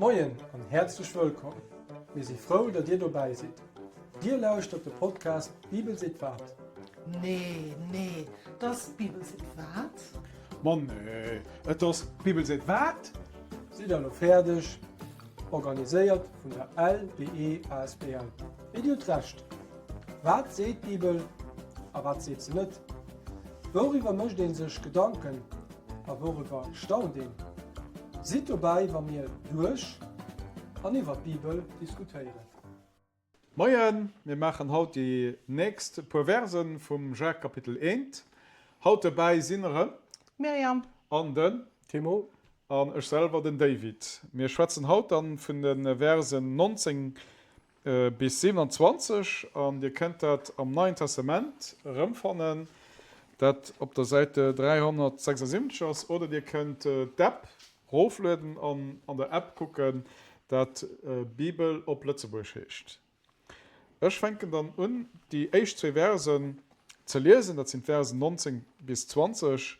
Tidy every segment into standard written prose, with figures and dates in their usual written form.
Moien an häerzlech wëllkomm! Mir si frou, datt Dir dobäi sidd. Dir lauschtert de Podcast D'Bibel seet wat? Nee, nee, 't ass D'Bibel seet wat? Ma nee, et ass D'Bibel seet wat? Sidd der elo fäerdeg? Organiséiert vun der LBE asbl. Mee Dir hutt Recht. Wat seet d'Bibel a wat seet se net? Wouriwwer mécht ee sech Gedanken a wouriwwer staunt een? Sidd dobäi, wa mir duerch an iwwer d'Bibel diskutéieren. Moien, mir maachen haut déi nächst puer Versen vum Jacques Kapitel 1. Haut dobäi sinn erëm. D'Myriam. An den. Timo. An ech selwer, den David. Mir schwätzen haut dann vun de Versen 19 bis 27 an dir kënnt dat am Neien Testament erëmfannen, dat op der Säit 376 ass, oder dir kënnt d'App Roflueden an an der App kucken, dat Bibel op Lëtzebuerg heescht. Ech fänken dann un déi éischt zwee Versen ze liesen, dat sinn d'Versen 19 bis 20,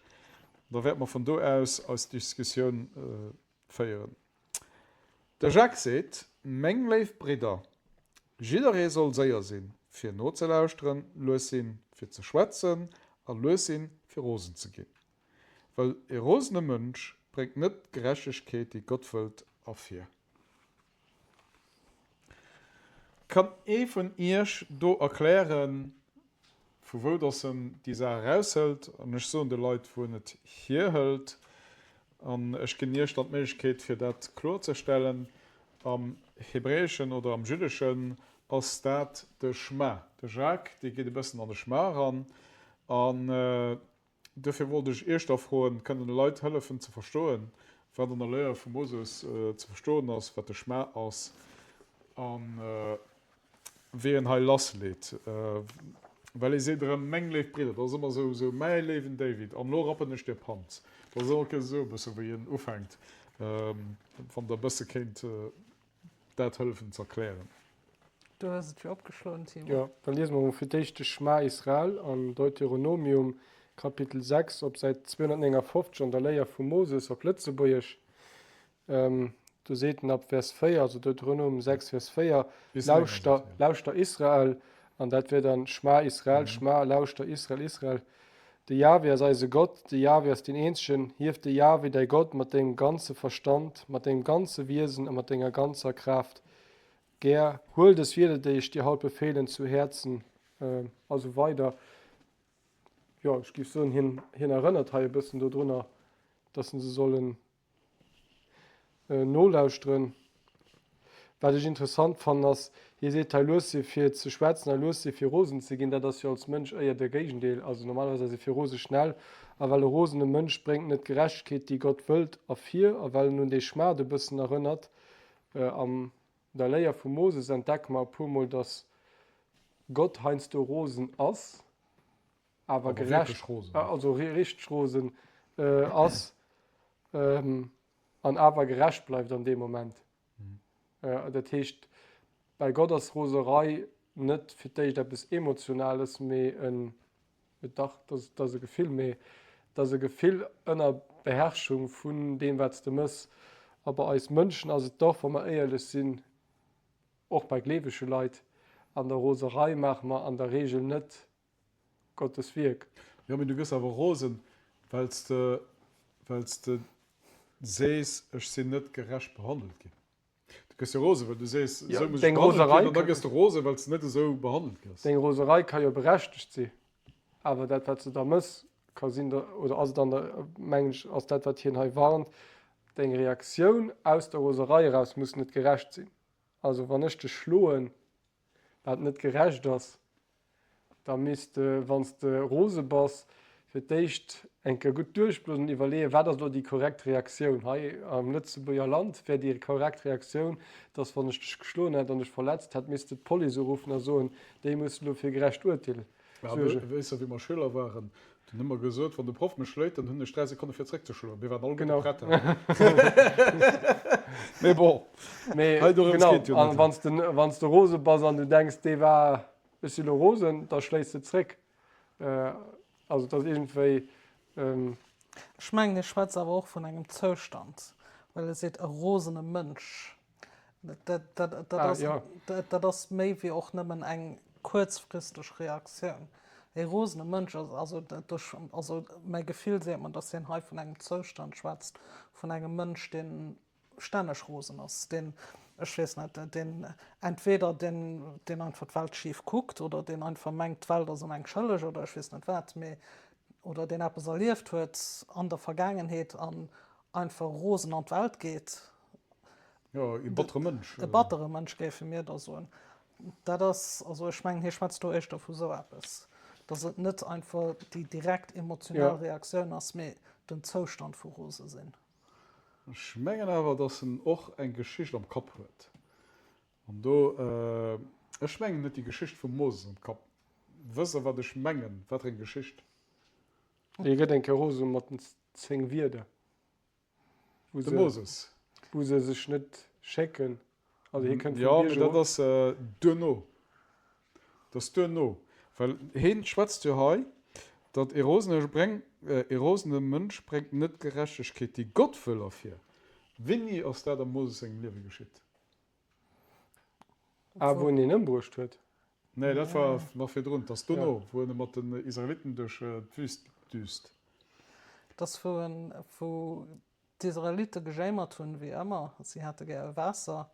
an da wäerte mer vun do aus eis Diskussioun féieren. De Jacques seet, Meng léif Bridder, jidderee soll séier sinn, fir nozelauschteren, lues sinn, fir ze schwätzen, a lues sinn, fir rosen ze ginn. Well e rosene Mënsch bréngt net d'Gerechtegkeet, déi Gott wëllt, ervir. Kann ee vun iech do erklären, vu wou dass en déi Saach eraushëlt? An ech soen de Leit, wou en et hierhëlt. An ech ginn iech dann d'Méiglechkeet, fir dat kloerzestellen. Am Hebräeschen oder am Jüddeschen ass dat de Schma. De Jacques, dee geet e bëssen an de Schma eran. An Duerfir wollt ech Iech da froen, Kënnt Der de Leit hëllefen ze verstoen, wat an der Léier vum Moses ze verstoen ass, wat de Schma ass a wéi en hei lassleet? Well ee seet erëm, Meng léif Bridder, dat ass ëmmer esou, esou, Mäi léiwen David, an elo rappen ech dir d'Panz. Dat ass ëmmer esou e bësse wéi en ufänkt, wann Der e bësse kéint dat hëllefen z'erklären. Du hues et fir opgeschloen, Timo. Jo, da liese mer mol fir d'éischt de Schma Israel an Deuteronomium, Kapitel 6, op Säit 259 an der Léier vum Moses op Lëtzebuergesch. Do seet en ab Vers 4, also Deuteronomium 6, Vers 4, Bis Lauschter, 9 ass et, jo. lauschter Israel, an dat wär dann Schma Israel, Schma, lauschter Israel, Israel, De Jahwe ass eise Gott, de Jahwe ass deen eenzegen. Hief de Jahwe, däi Gott, mat dengem ganze Verstand, mat dengem ganze Wiesen a mat denger ganzer Kraaft gär. Huel dës Wierder, déi ech dir haut befeelen, zu Häerzen a sou weider. Jo, ech géif soen, hien, hien erënnert hei e bëssen dodrunner, dass se sollen Nolauschteren. Wat ech interessant fannen ass, hie seet hei lues si fir ze schwätzen a lues si fir rosen ze ginn. Dat ass jo als Mënsch éier de Géigendeel. Also normalerweis ass ee fir rose schnell. A well e rosene Mënsch bréngt net d'Gerechtegkeet déi Gott wëllt ervir. A well en un dee Schmaart e bëssen erënnert. Am der Léier vum Moses entdecke mer e puer Mol, datt Gott heiansdo rosen ass. awer gerecht, also richteg rosen ass an awer gerecht bleift an deem Moment. Dat heescht, bei Gott ass Roserei net fir d'éischt eppes Emotionales, mee en, dach, dat ass e Gefill, mee et ass e Gefill ënner Beherrschung vun deem, wat s de mëss. A bei eis Mënschen ass et dach, wa mer éierlech sinn, och bei gleewege Leit, an der Roserei maache mer an der Reegel net Gottes Wierk. Jo, mee du gëss awer rosen, well s de, well s de sees, ech sinn net gerecht behandelt ginn. Du gëss jo rosen, well du sees, esou muss ech behandelt ginn, an da gëss de rosen, well s de net esou behandelt gëss. Deng Roserei ka jo berechtegt si, awer dat, wat s de da mëss, ka sinn, oder ass et an der, mengen ech, ass dat, wat hien hei warnt, deng Reaktioun aus der Roserei eraus muss net gerecht sinn. Also wann ech dech schloen, wat net gerecht ass, da misst de, wann s de rose bass, fir d'éischt eng Kéier gutt duerchblosen an iwwerleeën, wat ass elo déi korrekt Reaktioun. Hei am Lëtzebuerger Land wär déi korrekt Reaktioun, dass wann ech dech geschloen hätt an dech verletzt hätt, misst de d'Police uruffen a soen, déi mussen elo fir gerecht Urteel suergen. Weess de, wéi mer Schüler waren, dunn hu mer gesot, wann de Proff mech schléit, dann hunn ech 3 Sekonne fir zeréckzeschloen. Mir waren alleguerte prett. Mee bon, hei dorëms geet jo net. Wann s de, wann s de rose bass an du denks, dee war, ech si lo rosen, da schléis de zréck. Also et ass iergendwéi. Ech mengen, hie schwätzt awer och vun engem Zoustand. Well e seet e rosene Mënsch. Dat ass méi wéi och nëmmen eng kuerzfristeg Reaktioun. E rosene Mënsch ass, also also mäi Gefill seet mer, datt hien hei vun engem Zoustand schwätzt, vun engem Mënsch, deen stänneg rosen ass, deen, ech weess net, deen entweder deen deen einfach d'Welt schif kuckt oder deen einfach mengt, d'Welt ass ëm eng schëlleg oder ech weess net wat, mee oder deen eppes erlieft huet an der Vergaangenheet an einfach rosen an d'Welt geet. Jo, e battere Mënsch. E battere Mënsch, géife mir da soen. Dat ass, also ech mengen, hie schwätzt do éischter vu sou eppes, dass et net einfach déi direkt emotional Reaktioun ass, mee den Zoustand vu rose sinn. Ech mengen awer, dass en och eng Geschicht am Kapp huet. An do, ech mengen, en huet déi Geschicht vum Moses am Kapp. Wësst Der, wat ech mengen? Wat fir eng Geschicht? Hie gëtt eng Kéier rose mat den 10 Wierder, wou De se, Moses. wou se sech net schécken. Also hie kënnt vum Jo, mee Bierg dat erof. ass duerno. Dat ass duerno. Well hien schwätzt jo hei, datt e rosene breng, e rosene Mënsch bréngt net d'Gerechtegkeet, déi Gott wëll, ervir. Wéini ass dat am Moses sengem Liewe geschitt? Ah, wou en hien ëmbruecht huet? Nee, dat war nach virdrun. Dat ass dono, wou en mat den Israeliten duerch d'Wüst düst. Dat ass, wou en, wou d'Israelite gejéimert hunn, wéi ëmmer, si hätte gäre Waasser,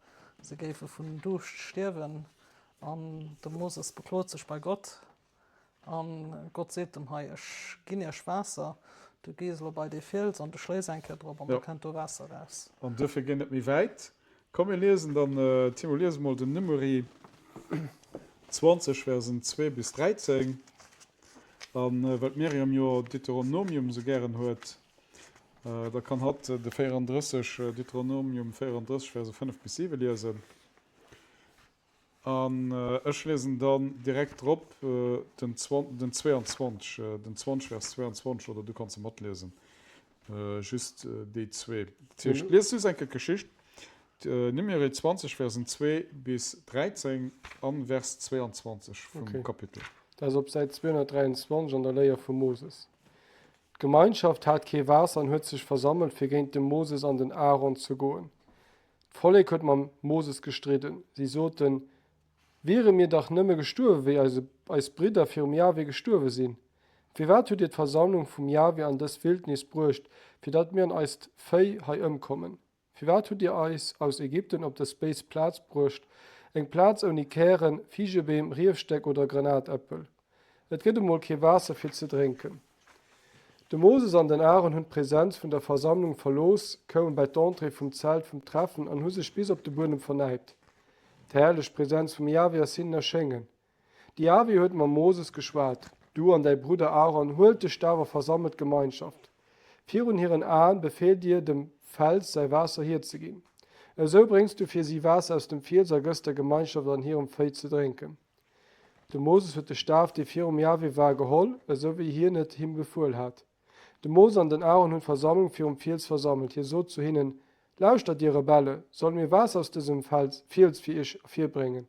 se géife vun Duuscht stierwen. An de Moses beklot sech bei Gott. A Gott seet em, Hei, ech ginn iech Waasser, du gees elo bei dee Fiels an du schléis eng Kéier drop an da kënnt do Waasser eraus. An duerfir géi net méi wäit. Komm, mir liesen dann, Timo, lies emol den Numeri 20, Versen 2 bis 13. A well d'Myriam jo Deuteronomium esou gären huet, da kann hatt de 34, Deuteronomium 34, Verse 5 bis 7 liesen. An ech liesen dann direkt drop den 22, den 20, Vers 22, oder du kanns e matliesen, just déi zwee. Dat heescht, lies just eng Kéier d'Geschicht, Numeri 20, Versen 2 bis 13 an Vers 22 vum Kapitel. Dat ass op Säit 223 an der Léier vum Moses. D'Gemeinschaft hat kee Waasser an huet sech versammelt, fir géint de Moses an den Aaron ze goen. D'Vollek huet mam Moses gestridden. Si soten, Wiere mir dach nëmme gestuerwe wéi eise eis Bridder virum Jahwe gestuerwe sinn! Firwat hutt dir d'Versammlung vum Jahwe an dës Wildnis bruecht, fir datt mir an eist Véi hei ëmkommen? Firwat hutt dir eis aus Ägypten op dës béis Plaz bruecht, eng Plaz ouni Kären, Figebeem, Riefstäck oder Granatäppel? Et gëtt emol kee Waasser fir ze drénken. De Moses an den Aaron hunn d'Presenz vun der Versammlung verlooss, koumen bei d'Entrée vum Zelt vum Treffen an hu sech bis op de Buedem vernäipt. D'herrlech Presenz vum Jahwe ass hinnen erschéngen. De Jahwe huet mam Moses geschwat, Du an däi Brudder Aaron huelt de Staf a versammelt d'Gemeinschaft. Virun hiren Aen befeelt dir dem Fels säi Waasser hierzeginn. Esou bréngs du fir si Waasser aus dem Fiels a gëss der Gemeinschaft an hirem Véi ze drénken. De Moses huet de Staf, dee virum Jahwe war, geholl, esou wéi hien et him befuel hat. De Moses an den Aaron hunn d'Versammlung virum Fiels versammelt. Hie sot zu hinnen, Lauschtert, dir Rebelle, solle mir Waasser aus dësem Fiels fir iech ervirbréngen?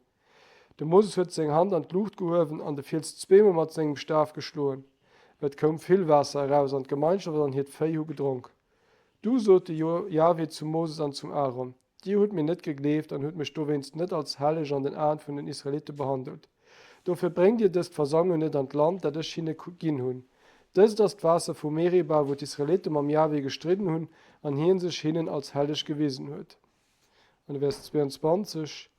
De Moses huet seng Hand an d'Luucht gehuewen an de Fiels zweemol mat sengem Staf geschloen. Et koum vill Waasser eraus, an d'Gemeinschaft an hiert Véi hu gedronk. Du sot de Jahwe zum Moses an zum Aaron, Dir hutt mir net gegleeft an hutt mech dowéinst net als helleg an den Aen vun den Israelitte behandelt. Dofir bréngt dir dëst Versammlung net an d'Land, dat ech hinne ginn hunn. Dëst ass d'Waasser vu Meriba, wou d'Israelitte mam Jahwe gestridden hunn an hien sech hinnen als helleg gewisen huet. An de Vers 22,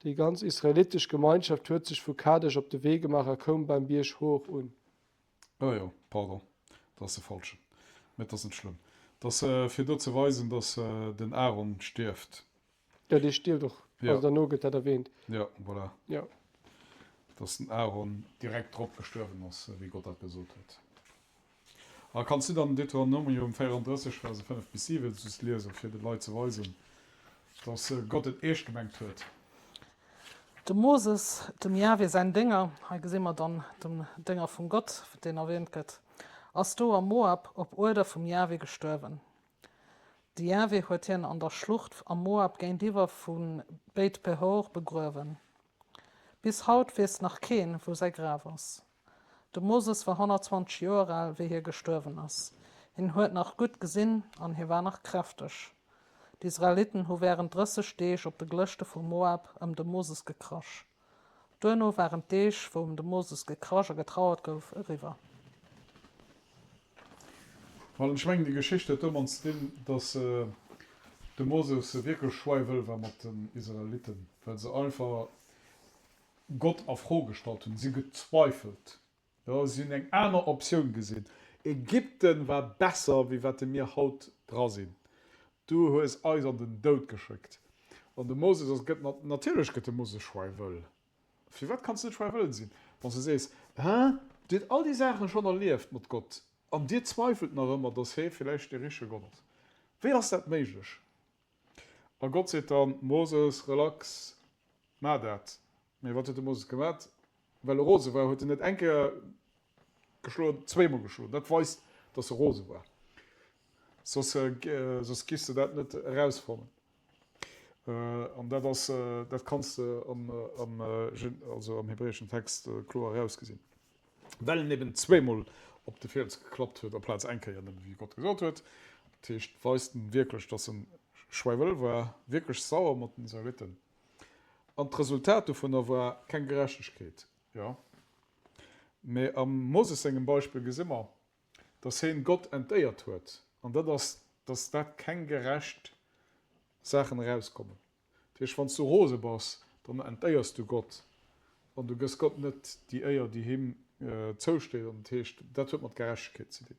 Déi ganz israelittesch Gemeinschaft huet sech vu Kadesch op de Wee gemaach a koum beim Bierg Hor un. Oh jo, pardon, dat ass de falschen. Mä et ass net schlëmm. Et ass fir do ze weisen, dass den Aaron stierft. Jo, dee stierft och. Also derno gëtt dat erwähnt. Jo, voilà. Jo. Dass den Aaron direkt drop gestuerwen ass, wéi Gott dat gesot huet. A kanns du dann Deuteronomium 34, Verse 5 bis 7 just liesen, fir de Leit ze weisen, dass Gott et eescht gemengt huet? De Moses, dem Jahwe säin Dénger, hei gesi mer dann den Dénger vum Gott, deen erwähnt gëtt, ass do am Moab op Uerder vum Jahwe gestuerwen. De Jahwe huet hien an der Schlucht am Moab géintiwwer vu Beit-Pehor begruewen. Bis haut weess nach keen, wou säi Graf ass. De Moses war 120 Joer al, wéi hie gestuerwen ass. Hien huet nach gutt gesinn an hie war nach kräfteg. D'Israelitten hu wärend 30 Deeg op de Glëschte vu Moab ëm de Moses gekrasch. Duerno waren d'Deeg, wou ëm de Moses gekrasch a getrauert gouf, eriwwer. Well ech mengen, déi Geschicht huet domat ze dinn, datt de Moses wierklech schweiwëll war mat den Israelitten, well se einfach Gott a Fro gestallt hunn. Si hu gezweifelt. Jo, si hunn eng aner Optioun gesinn. Ägypten war besser, wéi wat mir haut dra sinn. Du hues eis an den Doud geschéckt. An de Moses ass, gëtt, natierlech gëtt de Moses schweiwëll. Firwat kanns du net schweiwëll sinn, wann s du sees, Hä, dir hutt all déi Saache schonn erlieft mat Gott an dir zweifelt nach ëmmer, dass hie villäicht dee richtege Gott ass? Wéi ass dat méiglech? A Gott seet dann, Moses, relax, maach dat. Mee wat huet de Moses gemat? Well e rose war, huet en net eng Kéier geschloen, zweemol geschloen. Dat weist, dass e rose war. Soss, soss giffs de dat net erausfannen. An dat ass, dat kanns de am, am, also am hebräeschen Text kloer erausgesinn. Well en eben zweemol op de Fiels geklappt huet, amplaz eng Kéier nëmme, wéi Gott gesot huet. Dat heescht, weist en wierklech, dass en schweiwëll war, wierklech sauer mat den Israeliten. An d'Resultat dovunner war keng Gerechtegkeet, jo. Mee am Moses sengem Beispill gesi mer, dass heen Gott entéiert huet, an dat ass, dass dat keng gerecht Saachen erauskommen. Dat heescht, wann s du rose bass, dann entéiers du Gott an du gëss Gott net déi Éier, déi him zousteet. An dat heescht, dat huet mat Gerechtegkeet ze dinn.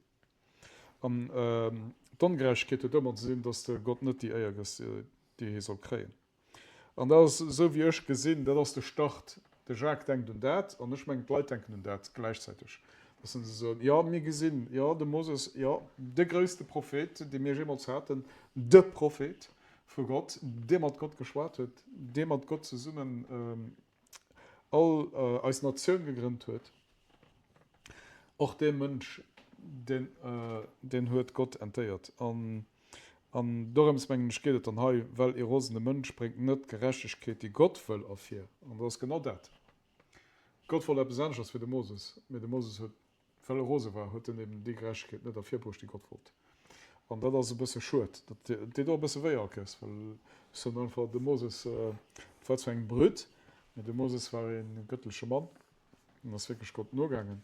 An d'Ongerechtegkeet huet domat ze dinn, dass de Gott net déi Éier gëss, déi hie soll kréien. An dat ass, esou wéi ech gesinn, dat ass de Start. De Jacques denkt un dat an ech mengen, d'Leit denken un dat gläichzäiteg, dass se soen, jo, mir gesinn, jo, de Moses, jo, de grousste Prophet, dee mir jeemools haten, de Prophet vu Gott, dee mat Gott geschwat huet, dee mat Gott zesummen all eis Natioun gegrënnt huet, och dee Mënsch, deen, deen huet Gott entéiert. An An dorëms, mengen ech, geet et dann hei, well ee rosene Mënsch bréngt net d'Gerechtegkeet, déi Gott wëll, ervir. An dat ass genau dat. Gott wollt eppes aneschters fir de Moses, mee de Moses huet, well e rose war, huet en eben déi Gerechtegkeet net ervirbruecht, déi Gott wollt. An dat ass e bësse schued. Dat deet och e bësse wéi all Kéiers, well ech soen einfach, de Moses, et war zwar eng Brütt, mee de Moses war ee gëttleche Mann an ass wierklech Gott nogaangen.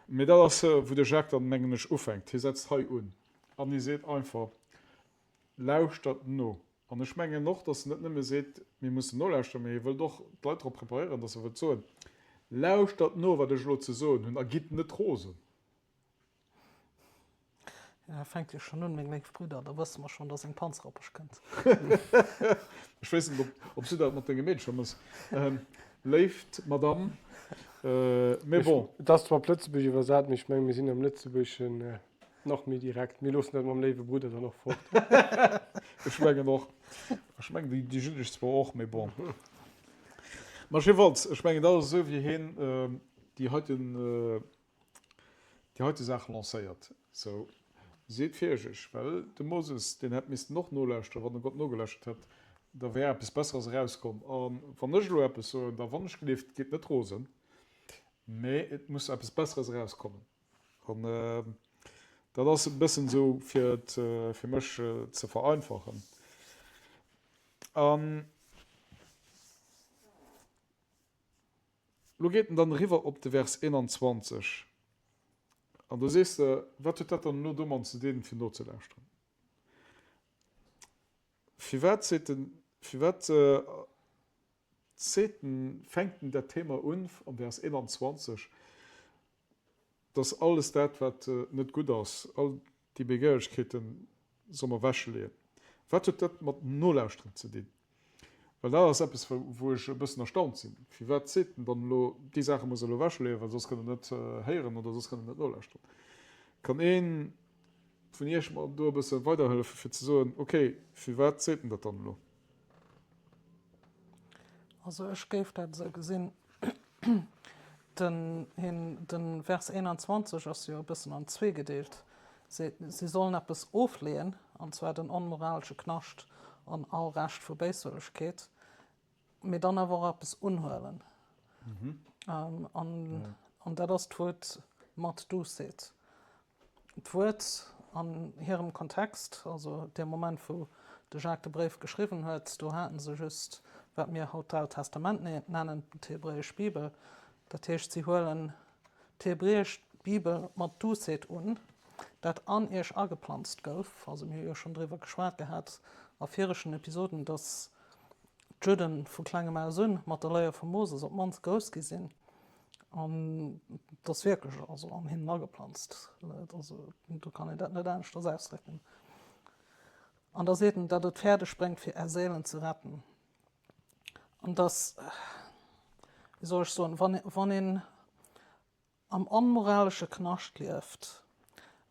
Mee dat ass, wou de Jacques dann, mengen ech, ufänkt. Hie setzt hei un an hie seet einfach, Lauschtert no. An ech mengen och, datt en net nëmme seet, mir mussen nolauschteren, mee hie wëllt och d'Leit drop preparéieren, datt e wëllt soen, Lauschtert no, wat ech elo ze soen hunn, a gitt net rosen. Ja, fänkt jo schon un, meng léif Brüder, da wësse mer schon, dass eng Panzer op ech kënnt. Ech weess net, ob s du dat mat denge Meedercher mëss, léift Madamm, mee bon. Et ass zwar op Lëtzebuergesch iwwersat, mee ech mengen, mir sinn am Lëtzebuergeschen nach méi direkt. Mir loossen dat mam léiwe Brudder dann och fort. Ech mengen och. Ech mengen, déi jüddesch zwar och, mee bon. Ma jiddefalls, ech mengen, dat ass esou, wéi hien déi heiten déi heite Saach lancéiert. Sou, seet virsiichteg, well de Moses, deen hätt missten och nolauschteren, wann e Gott nogelauschtert hätt, da wär eppes Besseres erauskomm. A wann ech elo eppes soen, da wann ech gleeft, gitt net rosen, mä et muss eppes Besseres erauskommen. An dat ass e bëssen esou, fir et fir mech ze vereinfachen. An. Lo geet en dann eriwwer op de Vers 21, an do sees de, Wat huet dat dann elo domat ze dinn, fir nozelauschteren? Firwat seet en, firwat seet en, fänkt en dat Thema un am Vers 21, dass alles dat, wat net gutt ass, all déi Begéierlechkeeten, soll mer ewechleeën? Wat huet dat mat nolauschteren ze dinn? Well dat ass eppes, wou ech e bëssen erstaunt sinn. Firwat seet en dann elo, déi Saache muss Der elo ewechleeën, well soss kënnt Der net héieren oder soss kënnt Der net nolauschteren? Kann ee vun Iech mer do e bësse weiderhëllefen, fir ze soen, okay, firwat seet en dat dann elo? Also ech géif dat esou gesinn, den, hien, de Vers 21 ass jo e bëssen an zweegedeelt. Si sollen eppes ofleeën, an zwar den onmoralesche Knascht an all Rescht vu Béiswëllegkeet, mee dann awer och eppes unhuelen. An dat ass d'Wuert mat Duussheet. D'Wuert. An hirem Kontext, also dee Moment wou de Jacques de Bréif geschriwwen huet, do haten se just wat mir haut d'Aalt Testament nennen, d'hebräesch Bibel. Dat heescht, si huelen d'hebräesch Bibel mat Duussheet un, dat an iech ageplanzt gouf. Also mir hu jo schonn driwwer geschwat gehat a viregten Episoden, dass d'Judden vu klengem aus un mat der Léier vum Moses op d'mannst grouss gi sinn. An et ass wierklech also an hinnen ageplanzt. Also do kann een dat net aneschters ausdrécken. An da seet en, datt et fäerdeg bréngt, fir är Séilen ze retten. An dass, wéi soll ech soen, wann, wann een am onmoralesche Knascht lieft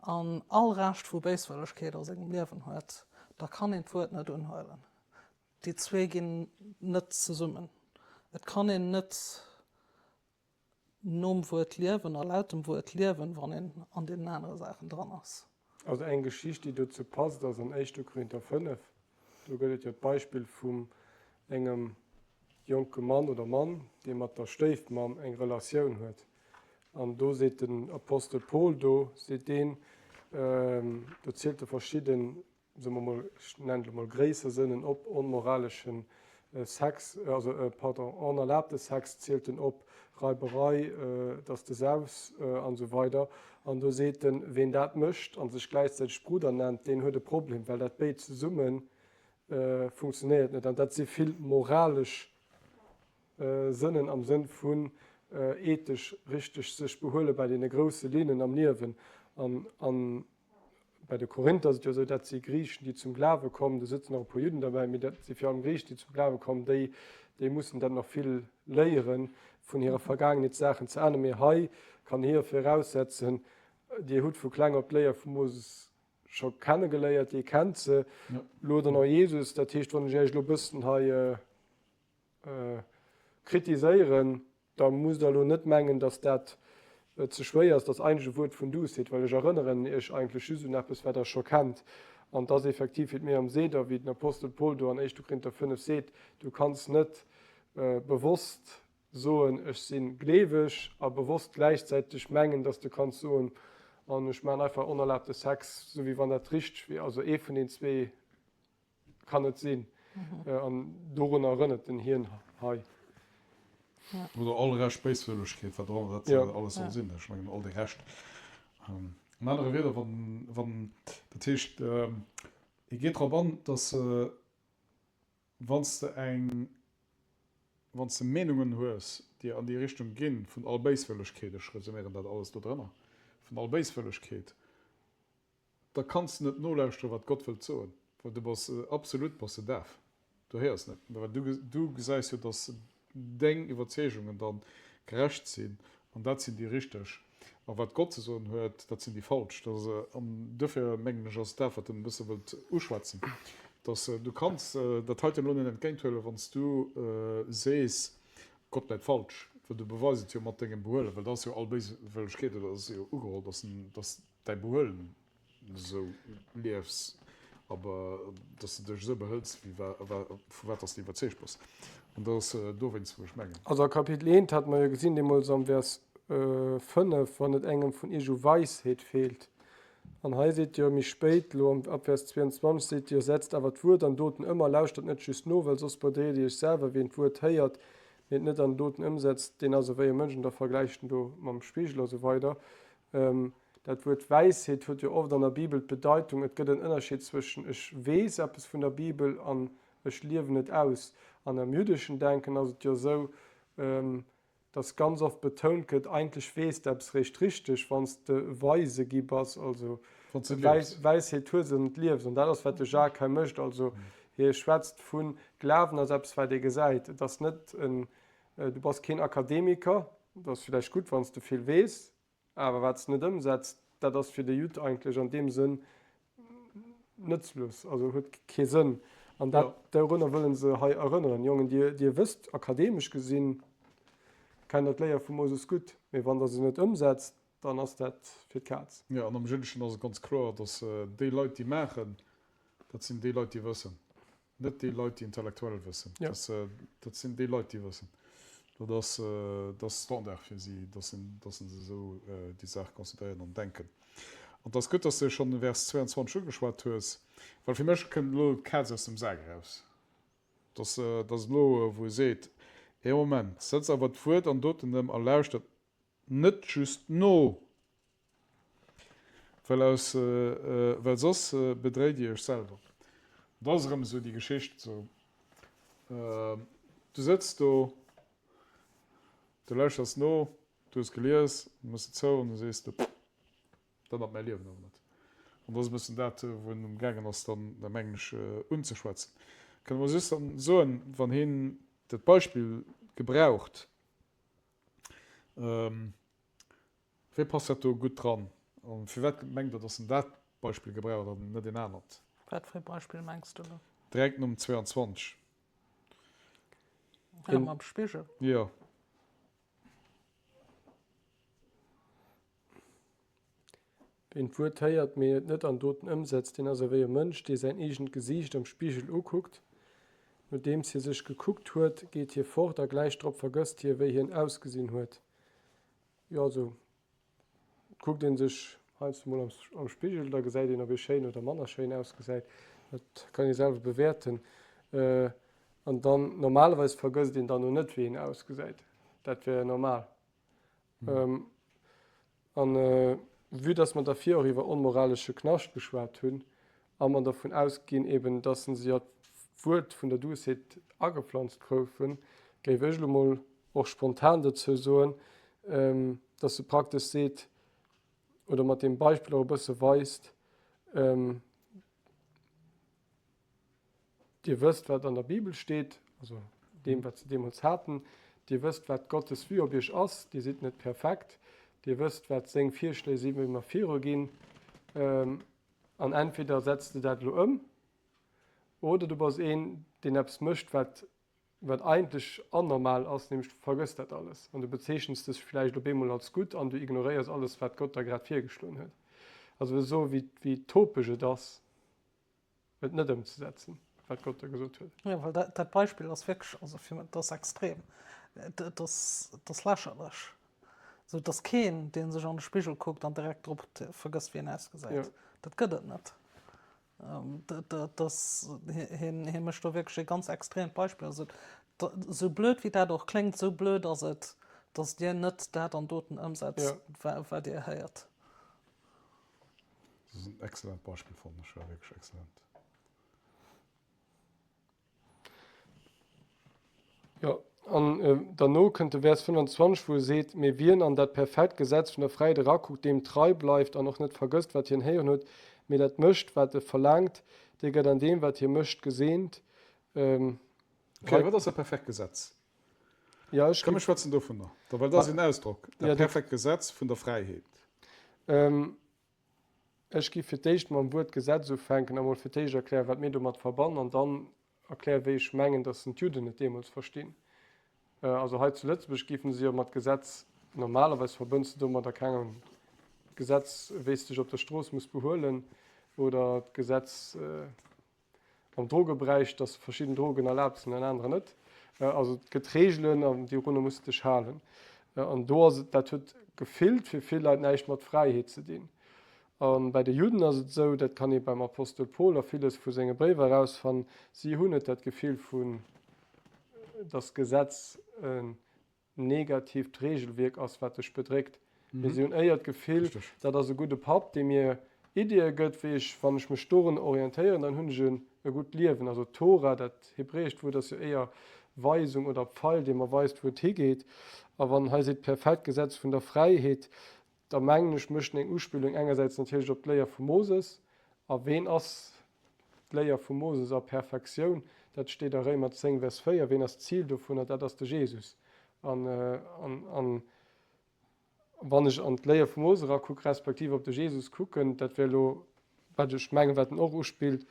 an all Rescht vu Béiswëllegkeet a sengem Liewen huet, da kann een d'Wuert net unhuelen. Déi zwee ginn net zesummen. Et kann een net nom Wuert liewen a laut dem Wuert liewen, wann een an deenen anere Saachen dran ass. Also eng Geschicht, déi dozou passt, ass an Éischte Korinther 5. Do gëtt et jo d'Beispill vum engem jonke Mann oder Mann, dee mat der Stéifmamm eng Relatioun huet. An do seet den Apostel Paul, do seet deen, do zielt e verschidden soe mer mol, ech nennen et elo mol gréisser Sënnen op, onmoralesche Sex, also pardon, onerlaabte Sex zielt en op, Reiberei, dass de saufs an esou weider. An do seet en, ween dat mécht a sech gläichzäiteg Brudder nennt, deen huet e Problem, well dat béid zesumme funktionéiert net. An dat si vill moralesch Sënnen am Sënn vun ethesch richteg sech behuele bei deene grousse Linnen am Liewen. An Bei de Korinther ass et jo esou, dat si Griichen, déi zum Glawe kommen, do sëtzen och e puer Judden derbäi, mee dat si virun allem Griichen, déi zum Glawe kommen, déi, déi mussen dat nach vill léieren, vun hirer Vergaangenheet Saachen ze änneren. Mee hei kann hie viraussetzen, Dir hutt vu kleng op d'Léier vum Moses scho kennegeléiert, dir kennt se, elo dann och Jesus. Dat heescht, wann ech Iech elo e bëssen hei kritiséieren, Da musst Der elo net mengen, dass dat ze schwéier ass. Dat ass eigentlech e Wuert vun Duussheet, well ech erënneren Iech eigentlech just un eppes, wat Der scho kennt. An et ass effektiv, wéi d'Myriam seet a wéi den Apostel Paul do an Éischte Korinther 5 seet, Du kanns net bewosst soen, ech si gleeweg, a bewosst gläichzäiteg mengen, dass de kanns soen, an ech maachen einfach onerlaabte Sex, esou wéi wann dat richteg wier. Also ee vun den zwee Kann net sinn. An dorunner erënnert en hien hei. Oder all Rescht Béiswëllegkeet, wat och ëmmer dat alles soll sinn. Ech mengen, all de Rescht. An anere Wieder, wann, wann, dat heescht, e geet drop an, dass wann s de eng, wann s de Meenungen hues, déi an déi Richtung ginn, vun all Béiswëllegkeet, ech resuméieren dat alles do drënner, vun all Béiswëllegkeet, Da kanns de net nolauschteren, wat Gott wëllt soen, well du bass absolut bass de daf. Du héiers net, well du, du gesäis jo, dass deng Iwwerzeegungen dann gerecht sinn, an dat sinn déi richteg, a wat Gott ze soen huet, dat sinn déi falsch. Dat ass, an duerfir mengen ech, ass dat, wat en e bësse wëllt uschwätzen, dass du kanns dat heiten elo net entgéinthuelen, wann s du sees, Gott läit falsch, well du beweis et jo mat dengem Behuelen, well da ass jo all Béiswëllegkeet, oder ass jo ugeholl, dass en, dass däi Behuelen esou liefs, aber dass de dech esou behëls, wéi wa, vu wat dass de iwwerzeegt bass. An dat ass dowéinst, wou ech mengen. Also a Kapitel eent hate mer jo gesinn, deemools am Vers 5, wann et engem vun iech u Weisheet feelt. An hei seet jo méi spéit, elo ab Vers 22, seet jo, Setzt awer d'Wuert an Doten ëm a lauschtert net just no, well soss bedréit dir iech selwer. Wien d'Wuert héiert, mee et net an Doten ëmsetzt, deen ass ewéi e Mënsch, an da vergläicht en do mam Spigel a sou weider. Dat Wuert Wäisheet huet jo oft an der Bibel d'Bedeitung, et gëtt en Ënnerscheed zwëschen ech weess eppes vun der Bibel an ech liewen et aus. An am jüddeschen Denken ass et jo esou, dass ganz oft betount gëtt, eigentlech weess de eppes réischt richteg, wann s de weise gi bass, also Wäisheet hues an et liefs. An dat ass, wat de Jacques hei mécht. Also hie schwätzt vu Glawen ass eppes, wat ee gesäit. Et ass net en, du bass keen Akademiker, et ass villäicht gutt, wann s de vill weess, Awer wat s net ëmsetzt, dat ass fir de Judd eigentlech an deem Sënn nëtzlos, also huet kee Sënn. An dat, dorunner wëlle se hei erënneren. Jongen, dir, dir wësst, akademesch gesinn, kennt der d'Léier vum Moses gutt, mee wann der se net ëmsetzt, dann ass dat fir d'Kaz. Jo, an am Jüddeschen ass et ganz kloer, datt déi Leit, déi maachen, dat sinn déi Leit, déi wëssen. Net déi Leit, déi intellektuell wëssen. Ja. Dat sinn déi Leit, déi wëssen. Dat ass, dat ass Standard fir si, dass se, dass se esou déi Saach consideréieren an denken. An et ass gutt, dass de schonn de Vers 22 ugeschwat hues, well fir mech kënnt elo d'Kaz aus dem Sak eraus. Dass dass elo, wou e seet, Ee Moment, setzt awer d'Wuert an doten ëm a lauschtert net just no, well aus, well soss bedréit Dir Iech selwer. Dat ass erëm esou déi Geschicht, esou, du sëtz do, du lauschters no, du hues gelies, du méchs se zou an du sees de, dat ännert mäi Liewen awer net. An dat ass e bëssen dat, wou en amgaangen ass dann, mengen ech, unzeschwätzen. Kënne mer just dann soen, wann hien dat Beispill gebraucht, Wéi passt dat do gutt dran? A firwat mengt Der, datt en dat Beispill gebraucht an net een anert? Wat fir ee Beispill mengs de elo? Direkt nom 22. Ja, mam Spigel. Jo. Ween d'Wuert héiert, mee et net an Doten ëmsetzt, deen ass ewéi e Mënsch, dee säin eegent Gesiicht am Spigel ukuckt. Nodeems hie sech gekuckt huet, geet hie fort a gläich drop vergësst hie, wéi hien ausgesinn huet. Jo, also kuckt ee sech heiansdo mol am Spigel, da gesäit een, ob ee schéin oder manner schéin ausgesäit. Dat kann ee selwer bewäerten. An dann normalerweis vergësst een dann och net, wéi een ausgesäit. Dat wär jo normal. An vue dass mer dervir och iwwer onmoralesche Knascht geschwat hunn a mer dervun ausginn eben, dass se jo d'Wuert vun der Duussheet agepflanzt groufen, géif ech elo mol och spontan dozou soen, dass se praktesch seet oder mat deem Beispill och e bësse weist, Dir wësst, wat an der Bibel steet, also deem, wat se deemools haten. Dir wësst, wat Gottes Vue op iech ass. Dir sidd net perfekt. Dir wësst, wat seng Virschléi sinn, wéi mer viruginn. An entweder setz de dat elo ëm, oder du bass een, deen eppes mécht, wat, wat eigentlech anormal ass, nämlech du vergëss dat alles an du bezeechens dech vläicht op eemol als gutt an du ignoréiers alles, wat Gott der grad virgeschloen huet. Also wëll soen, wéi, wéi topeg et ass, et net ëmzesetzen, wat Gott da gesot huet. Jo, well dat, dat Beispill ass wierklech, also fir mech, dat ass extrem. Dat ass, dat ass lächerlech. Esou, et ass keen, dee sech an de Spigel kuckt an direkt drop vergësst, wéi en ausgesäit. Jo. Dat gëtt et net. Dat, dat ass, hien, hie mécht do wierklech e ganz extreemt Beispill. Also, esou blöd wéi dat och kléngt, esou blöd ass et, datt Dir net dat an doten ëmsetzt, wat Dir héiert. Dat ass en excellent Beispill fannen ech, jo wierklech excellent. Jo, an derno kënnt de Vers 25, wou e seet, Mee wien an dat perfekt Gesetz vun der Fräiheet erakuckt, deem trei bleift an och net vergësst, wat hien héieren huet, mee dat mécht, wat e verlaangt, dee gëtt an deem, wat hie mécht, geseent. Okay, wat ass dat perfekt Gesetz? Ja, ech Komm, mir schwätzen dovunner, da, well dat ass en Ausdrock, dat ja, perfekt Gesetz vun der Fräiheet. Ähm, ech gi fir d'éischt mam Wuert Gesetz ufänken a mol fir d'éischt erklären, wat mir domat verbannen, an dann erklären, wéi ech mengen, dass en d'Judden et deemools verstinn. Äh, also hei zu Lëtzebuerg géifen se jo mat Gesetz, normalerweis verbënns de domadder, keng Ahnung, d'Gesetz, wéi s de dech op der Strooss muss behuelen, oder d'Gesetz, äh, Am Drogeberäich, dass verschidden Drogen erlaabt sinn an anerer net. Also et gëtt Reegelen an dorunner muss de dech halen. An do ass et, dat huet gefillt fir vill Leit näischt mat Fräiheet ze dinn. A bei de Judden ass et esou, dat kann ee beim Apostel Paul a villes vu senge Bréiwer erausfannen, si hunn net dat Gefill vun, dass d'Gesetz en negatiivt Regelwierk ass, wat dech bedréckt, mee si hunn éier d'Gefill, dat ass e gudde Papp, dee mir Iddie gëtt, wéi ech, wann ech mech dorun orientéieren, dann hunn ech e gutt Liewen. Also d'Tora, dat hebräescht Wuert, ass jo éier Weisung oder Pfeil, dee mer weist, wou et higeet. A wann hei seet perfekt Gesetz vun der Fräiheet, da mengen ech, mécht en eng Uspillung engersäits natierlech op d'Léier vum Moses, a ween ass D'Léier vum Moses a Perfektioun, dat steet a Réimer 10, Vers 4. Ween ass d'Zil dovunner? Dat ass de Jesus. An wann ech an d'Léier vum Moses erakuck, respektiv op de Jesus kucken, dat wär elo, wat ech mengen, wat en och uspillt,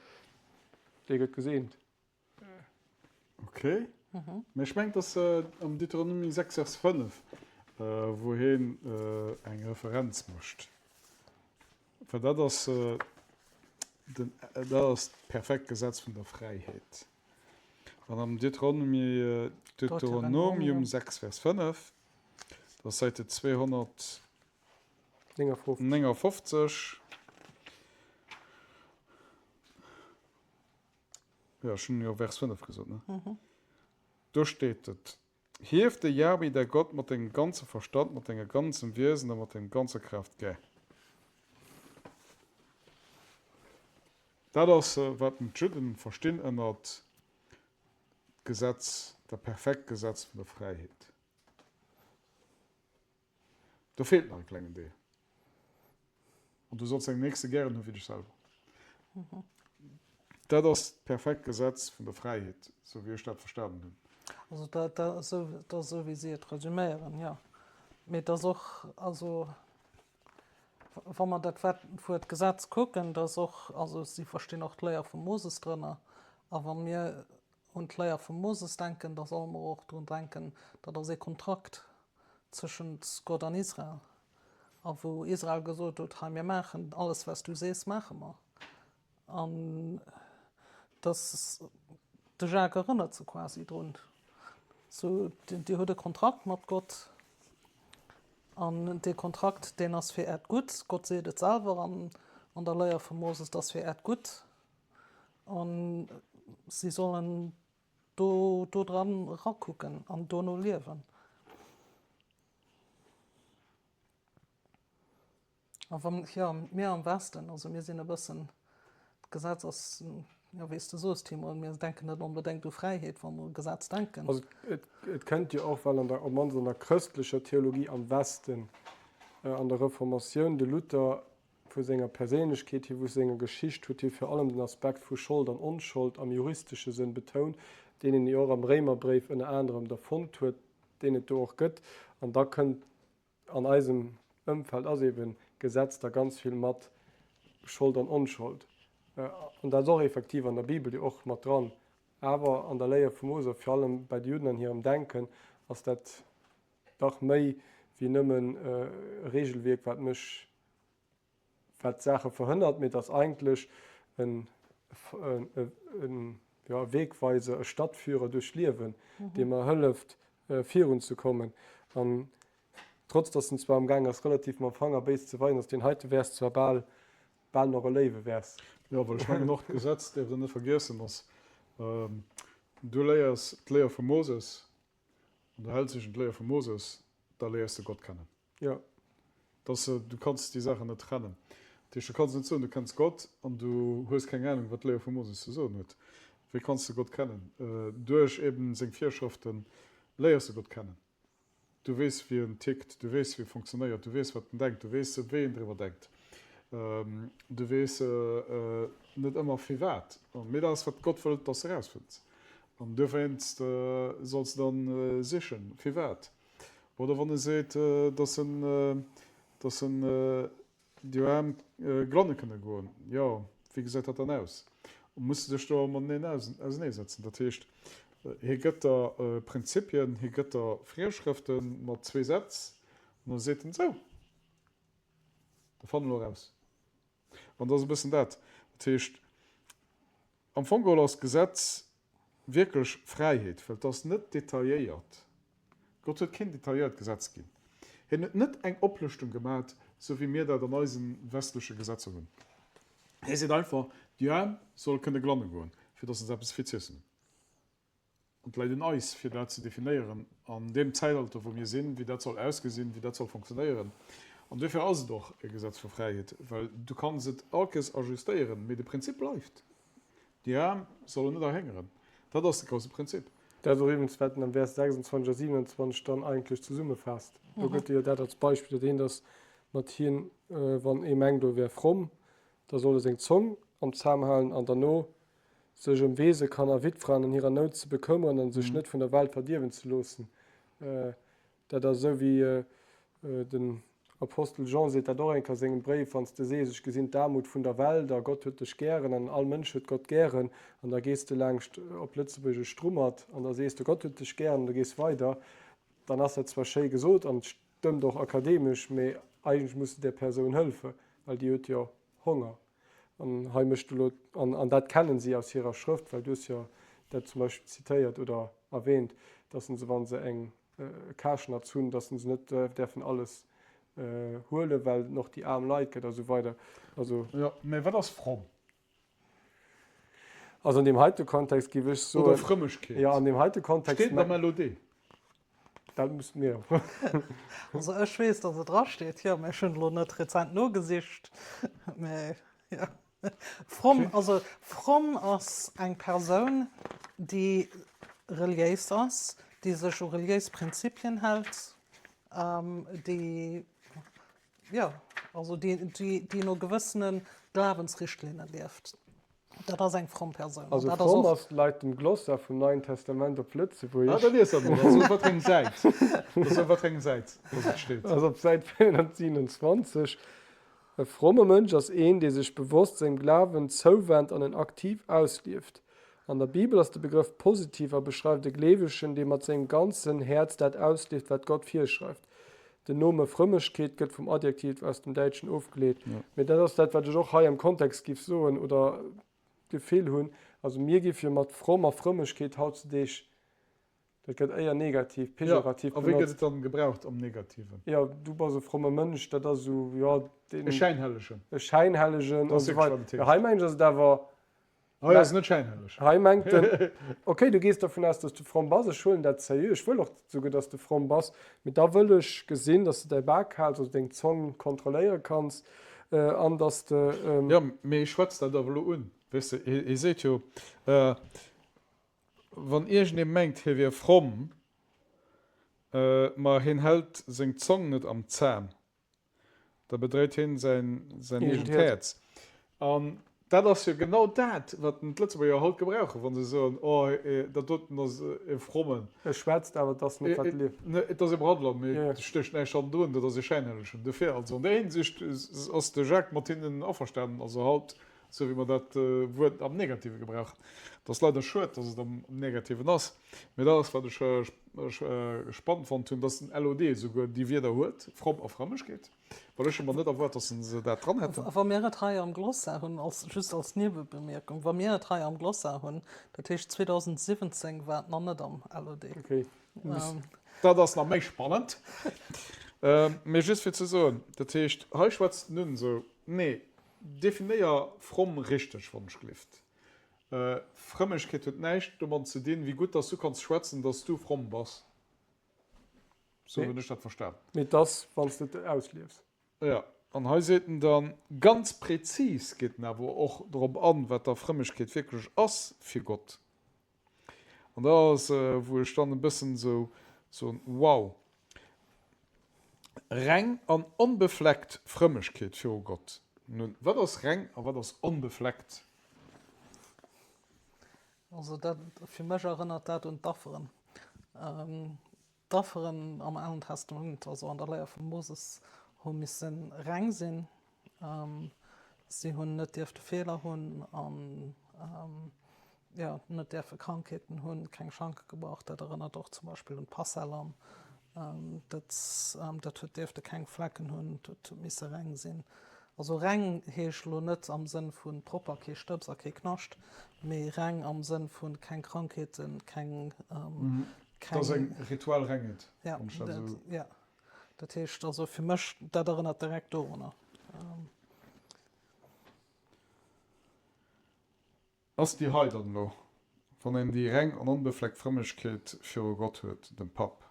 dee gëtt geseent. Ok. Mee ech mengen, et ass am Deuteronomie 6, Vers 5, wou hien eng Referenz mécht. Well dat ass den, dat ass d'perfekt Gesetz vun der Fräiheet. An am Deuteronomie, Deuteronomium 6, Vers 5, dat ass Seite 259. Jo, ech hunn jo Vers 5 gesot, ne? Do steet et, Hief de Jahwe, däi Gott, mat dengem ganze Verstand, mat denger ganzem Wiesen a mat dengem ganzer Kraaft gär. Dat ass, wat d'Judden verstinn ënnert d'Gesetz, dat perfekt Gesetz vun der Fräiheet. Do feelt nach e klengen Deel. An du solls dengem Nächste gären hu wéi dech selwer. Dat ass d'perfekt Gesetz vun der Fräiheet, sou wéi ech dat verstanen hunn. Also dat ass esou, wéi si et resuméieren, jo. Mee et ass och, also wa mer dat Wuert Gesetz kucken, da ass och, also si verstinn och d'Léier vum Moses drënner. A wa mir un d'Léier vum Moses denken, da solle mer och drun denken, dat ass ee Kontrakt tëschent Gott an Israel, a wou Israel gesot huet, Hei, mir maachen alles, wat s du sees, maache mer. An dass de Jacques erënnert se quasi drun, sou, Dir hutt e Kontrakt mat Gott, an dee Kontrakt, deen ass fir Äert Gutt. Gott seet et selwer an der Léier vum Moses, et ass fir Äert Gutt. A si sollen do dran erakucken an dono liewen. A wann, jo, mir am Westen, also mir sinn e bëssen, d'Gesetz ass, jo, wéi s de soos, Timo, mir denken net onbedéngt u Fräiheet, wa mer u Gesetz denken. Also et kënnt jo och, well an der, op d'mannst an der chrëstlecher Theologie am Westen, an der Reformatioun, de Luther Vu senger Perséinlechkeet hier, vu senger Geschicht huet hie vir allem den Aspekt vu Schold an Onschold am juristesche Sënn betount, deen een jo och am Réimerbréif ënner anerem da fonnt huet, deen et do och gëtt. An da kënnt an eisem Ëmfeld ass eben Gesetz da ganz vill mat Schold an Onschold. An dat ass och effektiv an der Bibel jo och mat dran. Awer an der Léier vum Mose, a vir allem bei de Judden an hirem Denken, ass dat Dach méi wéi nëmmen e Regelwierk, wat mech, wat Saache verhënnert, mee et ass eigentlech en, en, jo, e Wegweiser, e Stadtführer duerch d'Liewen, dee mer hëlleft, virunzekommen. An trotz dass en zwar amgaang ass, relativ mam Fanger béis ze weisen, ass deen heite Vers zwar bal, bal nach e léiwe Vers. Jo, well ech mengen och, d'Gesetz däerf een net vergiessen, ass, du léiers d'Léier vum Moses, An du häls dech un d'Léier vum Moses, da léiers de Gott kennen. Jo. Dass du kanns déi Saachen net trennen. Dat heescht, du kanns net soen, du kenns Gott an du hues keng Anung, wat d'Léier vum Moses ze soen huet. Wéi kanns de Gott kennen? Duerch eben seng Virschrëfte léiers de Gott kennen. Du weess, wéi en tickt, du weess, wéi e fonctionnéiert, du weess, wat en denkt, du weess, wéi en driwwer denkt. Du weess net ëmmer firwat, mee dat ass, wat Gott wëllt, dass de erausfënns. An dowéinst solls de dann sichen, firwat? Oder wann e seet, dass en, dass en déi Aarm glanne kënne goen, jo, wéi gesäit dat dann aus? Muss de dech do mateneen auseneesetzen. Dat heescht, hie gëtt der Prinzipien, hie gëtt der Virschrëfte mat zwee Sätz, an da seet en, Sou, da fann elo eraus. An dat ass e bëssen dat. Dat heescht, am Fong geholl ass d'Gesetz wierklech Fräiheet, well et ass net detailléiert. Gott huet keen detailléiert Gesetz ginn. Hien huet net eng Oplëschtung gemat, sou wéi mir dat an eise westleche Gesetzer hunn. Hie seet einfach, déi Aarm solle kënne glanne goen, fir datt se eppes fir z'iessen hunn. An et läit un eis, fir dat ze definéieren an deem Zäitalter, wou mir sinn, wéi dat soll ausgesinn, wéi dat soll fonctionnéieren. An duerfir ass et och e Gesetz vu Fräiheet, well du kanns et all Kéiers ajustéieren, mee de Prinzip bleift, Déi Aarm sollen net erhéngeren. Dat ass de grousse Prinzip. Dat ass och iwwregens, wat en am Vers 26 a 27 dann eigentlech zesummefaasst. Do gëtt e jo dat als Beispill, dat eent ass mat hien, wann ee mengt, e wär fromm, da soll e seng Zong am Zam halen an derno sech ëm Weesekanner a Wittfraen an hirer Nout ze bekëmmeren an sech net vun der Welt verdierwen ze loossen. Dat ass esou wéi den Apostel Jean seet dat och eng Kéier a sengem Bréif, Wann s de sees, ech gesinn d'Aarmut vun der Welt a Gott huet dech gären an all Mënsch huet Gott gären, an da gees de laangscht op Lëtzebuergesch Strummert an da sees de, Gott huet dech gären an du gees weider, dann ass dat zwar schéi gesot an et stëmmt och akademesch, mee eigentlech muss de där Persoun hëlfe, well déi huet jo Honger. An hei mécht elo, an, an dat kennen si aus hirer Schrëft, well du hues jo dat zum Beispill zitéiert oder erwähnt, dass se, wa se eng Karschnatz hunn, dass se net däerfen alles huelen, well et och déi aarm Leit gëtt a sou weider. Also. Jo, mä wat ass fromm? Also an deem heite Kontext géif ech soen. Oder Frëmmegkeet. Jo, an deem heite Kontext. Steet et am LOD? Dat muss mir. Also ech weess, datt et drasteet, jo, mä ech hunn elo net rezent nogesicht. Mä jo. Fromm, also fromm ass eng Persoun, déi reliéis ass, déi sech u reliéis Prinzipien hält, déi, jo, also déi, déi no gewëssene Glawensrichtlinne lieft. Dat ass eng fromm Persoun. Also fromm ass leit dem Glossar vum Neien Testament op Lëtzebuergesch. Ah, da lies dat mol. Also op wat fir eng Säit? Also op wat fir eng Säit, dass et steet? Also op Säit 427. E fromme Mënsch ass een, dee sech bewosst sengem Glawen zouwennt an en aktiv auslieft. An der Bibel ass de Begrëff positiv a beschreift e Gleewegen, dee mat sengem ganzen Häerz dat auslieft, wat Gott virschreift. Den Nome Frëmmegkeet gëtt vum Adjektiv aus dem Däitschen ofgeleet. Mee dat ass dat, wat ech och hei am Kontext giff soen oder d'Gefill hunn. Also mir géife jo mat fromm a Frëmmegkeet hautzedeeg, dat gëtt éier negativ, pejorativ benotzt. A wéi gëtt et dann gebraucht am Negativen? Jo, du bass e fromme Mënsch, dat ass esou, jo, deen. E Schäinhellegen. E Schäinhellegen an esou weider. Mee hei mengen ech ass et awer. Hei ass et net schäinhelleg. Hei mengt en, ok, du gees dovun aus, dass du fromm bass, ech huelen dat sérieux, ech wëll och souguer, dass du fromm bass, mee da wëll ech gesinn, dass de däi Bak haals, also deng Zong kontrolléiere kanns an dass de. Jo, mee hie schwätzt dat awer elo un, weess de, hie seet jo, wann iergendee mengt, hie wier fromm, ma hien hält seng Zong net am Zam. Da bedréit hien säin eegent Häerz. An dat ass jo genau dat, wat d'Lëtzebuerger haut gebrauchen, wa se soen, Oh, dat doten ass e Frommen. E schwätzt, awer et ass net, wat e lieft. Et ass e Braddler, mee et stécht näischt hannendrun, dat ass e Schäinhellegen. Dofir also, an där Hinsicht ass de Jacques mat hinnen averstanen. Also haut, esou wéi mer dat Wuert am Negative gebrauchen. Et ass leider schued, datt et am Negativen ass. Mee dat ass, wat ech spannend fonnt hunn, dass den LOD esouguer déi Wierder huet, fromm a Frëmmegkeet, well ech hu mer net erwaart, dass se dat dran hätten. Wa mir et hei am Glossar hunn, als, just als Niewebemierkung, wa mir et hei am Glossar hunn, dat heescht 2017 war et nach net am LOD. Okay. Dat ass nach méi spannend. Mee just fir ze soen, dat heescht, hei schwätzt en un esou, nee, definéier fromm richteg, wann ech gelift. Frëmmegkeet huet näischt domat ze dinn, wéi gutt dass du kanns schwätzen, dass du fromm bass. Sou hunn ech dat verstan. Mee et ass, wann s de et ausliefs. Jo, an hei seet en dann, ganz prezis geet en awer och drop an, wat da Frëmmegkeet wierklech ass fir Gott. An da ass, wou ech dann e bëssen esou soen, wow! Reng an onbefleckt Frëmmegkeet viru Gott. Nun, wat ass reng a wat ass onbefleckt? Also dat, fir mech erënnert dat un d'Afferen. D'Afferen am Alen Testament, also an der Léier vum Moses, hu misse reng sinn. Si hunn net dierfte Feeler hunn an jo, net däerfe Krankheeten hunn, keng Schanke gebrach. Dat erënnert och zum Beispill un d'Passalam. Dat, dat huet dierfte keng Flecken hunn, dat huet misse reng sinn. Also reng heescht elo net am Sënn vu propper, kee Stëbs a kee Knascht, mee reng am Sënn vu keng Krankheeten, keng, keng. Dat ass eng rituell Rengheet, wann ech dat esou. Ja, dat heescht also fir mech, dat erënnert direkt dorunner. Ass déi hei dann elo, wann een déi reng an onbefleckt Frëmmegkeet viru Gott huet, dem Papp,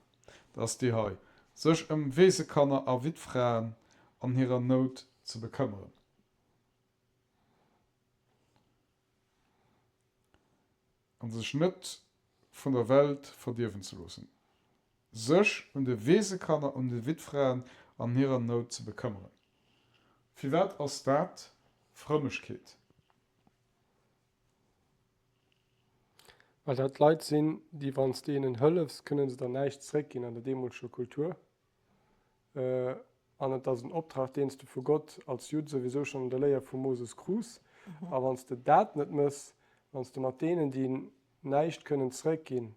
da ass déi hei, sech ëm Weesekanner a Wittfraen an hirer Nout ze bekëmmeren. An sech net vun der Welt verdierwen ze loossen. Sech un de Weesekanner, un de Wittfraen an hirer Nout ze bekëmmeren. Firwat ass dat Frëmmegkeet? Well dat Leit sinn, déi wann s de hinnen hëllefs, kënne se der näischt zréckginn an der deemoleger Kultur. An et ass en Optrag, deen s de vu Gott als Judd souwisou schonn an der Léier vum Moses krus. A wann s de dat net mëss, wann s de mat deenen, déi näischt kënnen zréckginn,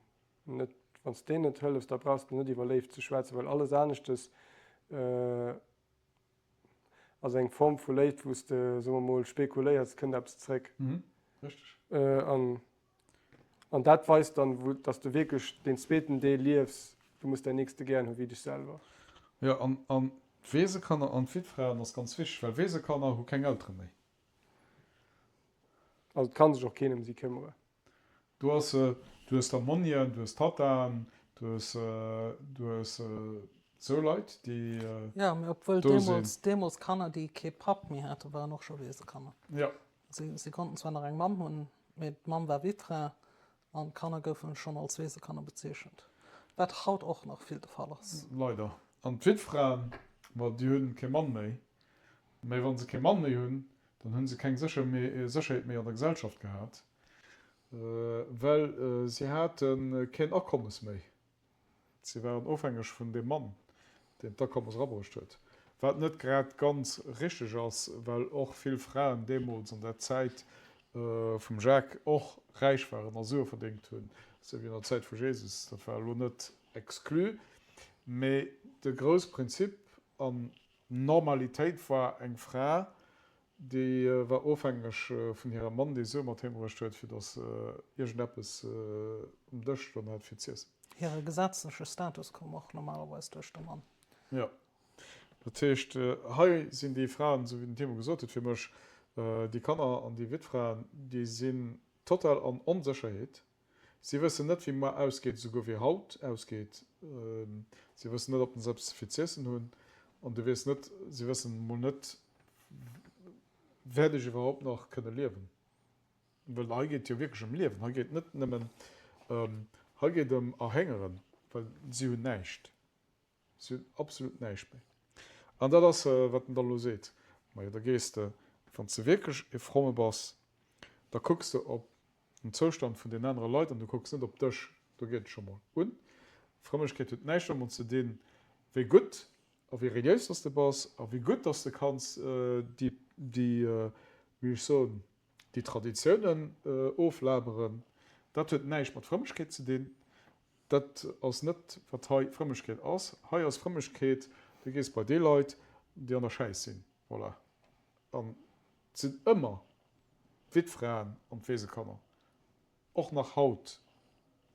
net, wann s deenen net hëllefs, da brauchs de net iwwer Léift ze schwätzen, well alles aneschtes ass eng Form vu Léift, wou s de, soe mer mol, spekuléiers, et kënnt eppes zréck. An An dat weist dann, wou, dass du wierklech deen zweeten Deel liefs, du muss däin Nächste gären hu wéi dech selwer. Jo, an, an d'Weesekanner an d'Wittfraen ass ganz wichteg, well Weesekanner hu keng Eltere méi. Also et kann sech och keen ëm si këmmere. Do ass se, du hues da Monnien, du hues Tattaen, du hues, du hues esou Leit, déi Jo, mee obwuel do sinn. deemools, deemools Kanner, déi kee Papp méi haten, waren och scho Weesekanner. Jo. Si, si konnten zwar nach eng Mamm hunn, mee d'Mamm war Witfra an d'Kanner goufen schonn als Weesekanner bezeechent, wat haut och nach vill de Fall ass. Leider. An d'Witfraen, ma déi hunn kee Mann méi. Mä wa se kee Mann méi hunn, dann hu se keng Sécherheet méi an der Gesellschaft gehat, well si hate keen Akommes méi. Si waren ofhängeg vun deem Mann, deen d'Akommes erabruecht huet. Wat net grad ganz richteg ass, well och vill Fraen deemools an der Zäit vum Jacques och räich waren a Sue verdéngt hunn, esou wéi an der Zäit vu Jesus. Dat war elo net exclu. Mee de grousse Prinzip an Normalitéit war eng Fra, déi war ofhängeg vun hirem Mann, dee Sue mat heem bruecht huet, fir datt se iergendeppes um Dësch stoen hat fir z'iessen. Hire gesetzleche Status koum och normalerweis duerch de Mann. Jo. Dat heescht, hei sinn déi Fraen, esou wéi den Timo gesot huet, fir mech, déi Kanner an déi Wittfraen, déi sinn total an Onsécherheet. Si wëssen net, wéi muer ausgeet, esouguer wéi haut ausgeet. Si wëssen net, ob se eppes fir z'iessen hunn. An du weess net, si wëssen emol net, Wäert ech iwwerhaupt nach kënne liewen? Well hei geet et jo wierklech ëm Liewen. Hei geet et net nëmmen ëm, hei geet et ëm Erhéngeren, well si hunn näischt. Si hunn absolut näischt méi. An dat ass, wat en da elo seet, Majo, da gees de, wann s de wierklech e Fromme bass, da kucks de op den Zoustand vun den anere Leit an du kucks net op dech. Do geet et scho mol un. Frëmmegkeet huet näischt domat ze dinn, wéi gutt a wéi reliéis dass de bass a wéi gutt dass de kanns déi, déi, wéi ech soen, déi Traditiounen oflaberen. Dat huet näischt mat Frëmmegkeet ze dinn. Dat ass net, wat hei Frëmmegkeet ass. Hei ass Frëmmegkeet, du gees bei déi Leit, déi an der Schäiss sinn. Voilà. An et sinn ëmmer d'Wittfraen an d'Weesekanner, och nach haut,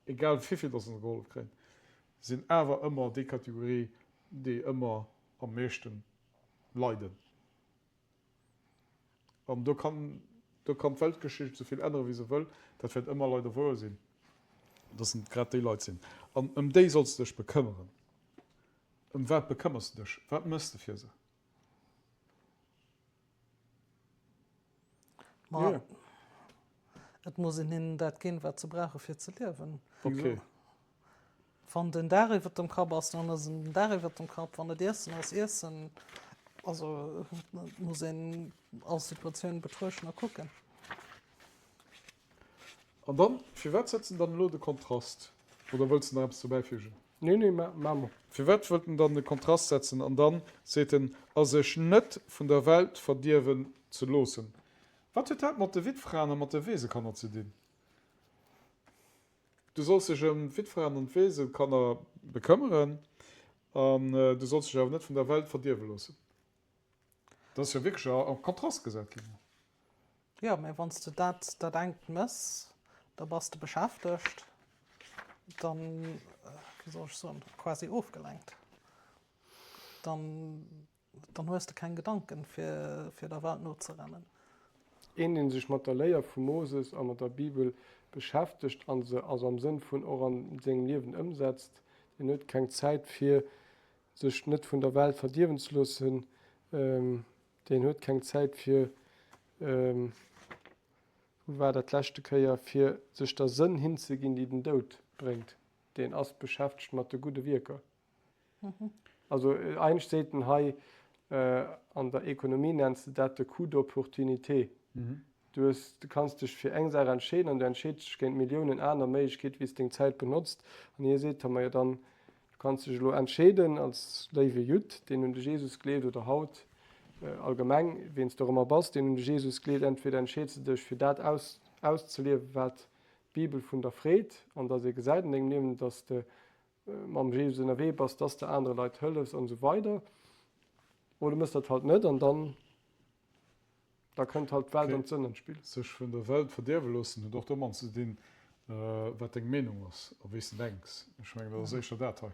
egal wivill dass se gehollef kréien, sinn awer ëmmer déi Kategorie, déi ëmmer am meeschte leiden. An do kann, do kann d'Weltgeschicht esou vill ännere wéi se wëll, dat wäert ëmmer leider wouer sinn, dass et grad déi Leit sinn. An ëm déi solls de dech bekëmmeren. Ëm wat bekëmmers de dech? Wat méchs de fir se? Ma et muss een hinnen dat ginn, wat se brauche fir ze liewen. Okay. Wann den Daach iwwert dem Kapp ass, dann ass en den Daach iwwert dem Kapp. Wann et Iessen ass, Iessen. Also et muss een all Situatioun betruechten a kucken. An dann, firwat setzt en dann elo de Kontrast? Oder wëlls de nach eppes dobäi fügen? Nee, nee, ma mol. Firwat wëllt en dann de Kontrast setzen? An dann seet en, a sech net vun der Welt verdierwen ze loossen. Wat huet dat mat de Wittfraen a mat de Weesekanner ze dinn? Du solls dech ëm d'Wittfraen an d'Weesekanner bekëmmeren, an du solls dech awer net vun der Welt verdierwe loossen. Dat ass jo wierklech a Kontrast gesat ginn. Jo, mä wann s de dat dat engt méchs, da bass de beschäftegt, dann, wéi soll ech soen, quasi ofgelenkt. Dann Dann hues de keng Gedanken fir fir der Welt nozerennen. Een deen sech mat der Léier vum Moses a mat der Bibel beschäftegt an se also am Sënn vun och an sengem Liewen ëmsetzt, deen huet keng Zäit fir sech net vun der Welt verdierwen ze loossen, deen huet keng Zäit fir, wou war dat d'leschte Kéier, fir sech der Sënn hinzeginn déi den Doud bréngt, deen ass beschäftegt mat de gudde Wierker. Also eigentlech seet en hei, an der Ekonomie nenns de dat de Coût d'opportunité. Du hues, du kanns dech fir eng Saach entscheeden an du entscheeds dech géint Milliounen aner Méiglechkeete wéi s deng Zäit benotzt. An hie seet, majo dann, du kanns dech elo entscheeden als léiwe Judd, deen un de Jesus gleeft oder haut allgemeng, ween s de och ëmmer bass, deen un de Jesus gleeft, entweder entscheeds de dech fir dat aus, auszeliewen, wat d'Bibel vun der freet an datt ee gesäit an dengem Liewen, datt s de mam Jesus ënnerwee bass, dass de anere Leit hëllefs an esou weider, oder du mëss dat halt net an dann da kënnt halt d'Welt an d'Sënn an d'Spill. Sech vun der Welt verdierwe loossen huet och domat ze dinn, wat deng Meenung ass a wéi s de denks. Ech mengen, dat ass éischter dat hei.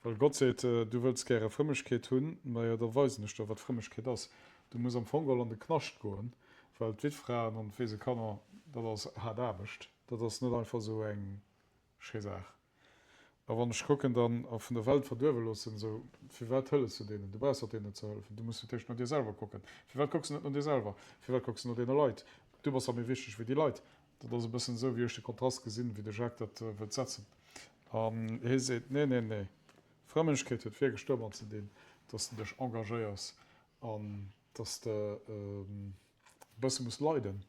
Well Gott seet, du wëlls gäre Frëmmegkeet hunn, majo da weisen ech der, wat Frëmmegkeet ass. Du muss am Fong geholl an de Knascht goen, well d'Wittfraen an d'Weesekanner. dat ass haart Aarbecht. Dat ass net einfach esou eng schéi Saach. A wann ech kucken dann, a vun der Welt verduerwe loossen, esou, firwat hëllefs du deenen? Du brauchs dach deenen net ze hëllefen. Du muss fir d'éischt no dir selwer kucken. Firwat kucks du net no dir selwer? Firwat kucks du no deene Leit? Du bass dach méi wichteg wéi déi Leit. Dat ass e bëssen esou, wéi ech de Kontrast gesinn, wéi de Jacques dat wëllt setzen. An hie seet, Nee, nee, nee, Frëmmegkeet huet wierklech domat ze dinn, dass de dech engagéiers an dass de, E bësse muss leiden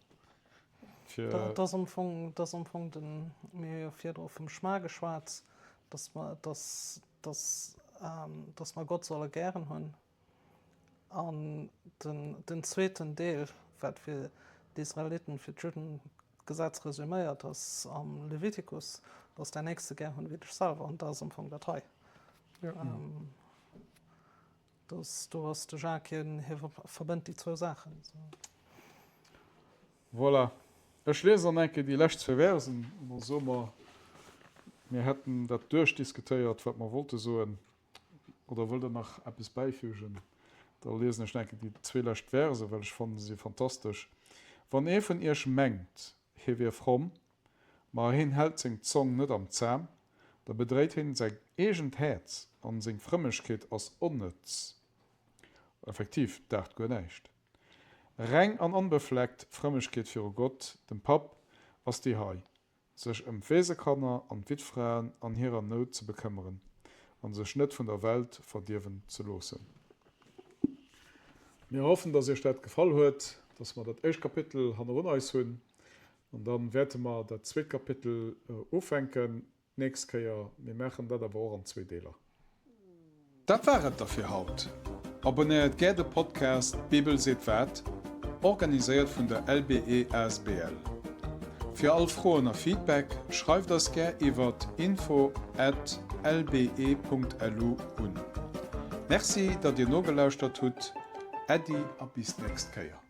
fir. Dat ass am Fong, dat ass am Fong den, mir hu jo virdru vum Schma geschwat, dass mer, dass, dass, dass mer Gott solle gären hunn. An den, den zweeten Deel, wat fir d'Israeliten, fir d'Judden d'Gesetz resüméiert, ass am Levitikus, dass däin Nächste gär hunn wéi dech selwer. An dat ass am Fong dat hei. Dass do ass de Jacques, hien, hie verbënnt déi zwou Saachen. Voilà. Ech liesen dann eng Kéier déi lescht zwee Versen an da soe mer, mir hätten dat duerchdiskutéiert, wat mer wollte soen. Oder wëllt Der nach eppes bäifügen? Da liesen ech nach eng Kéier déi zwee lescht Versen, well ech fannen, se si fantastesch. Wann ee vun iech mengt, hie wier fromm, Ma hien hält seng Zong net am Zam, da bedréit hien säin eegent Häerz an seng Frëmmegkeet ass onnëtz, effektiv daacht guer näischt. Reng an onbefleckt Frëmmegkeet viru Gott, dem Papp, ass déi hei, sech ëm d'Weesekanner an d'Wittfraen an hirer Nout ze bekëmmeren an sech net vun der Welt verdierwen ze loossen. Mir hoffen, dass iech dat gefall huet, dass mer dat éischt Kapitel hannerun eis hunn. An dann wäerte mer dat zweet Kapitel ufänken d'nächst Kéier. Mir maachen dat awer och an zwee Deeler. Dat war et da fir haut. Abonnéiert gär de Podcast D'Bibel seet wat, organiséiert vun der LBE asbl. Fir all Froen a Feedback schreift eis gär iwwert info at lbe.lu un. Merci, datt dir nogelauschtert hutt. Äddi a bis d'nächst Kéier.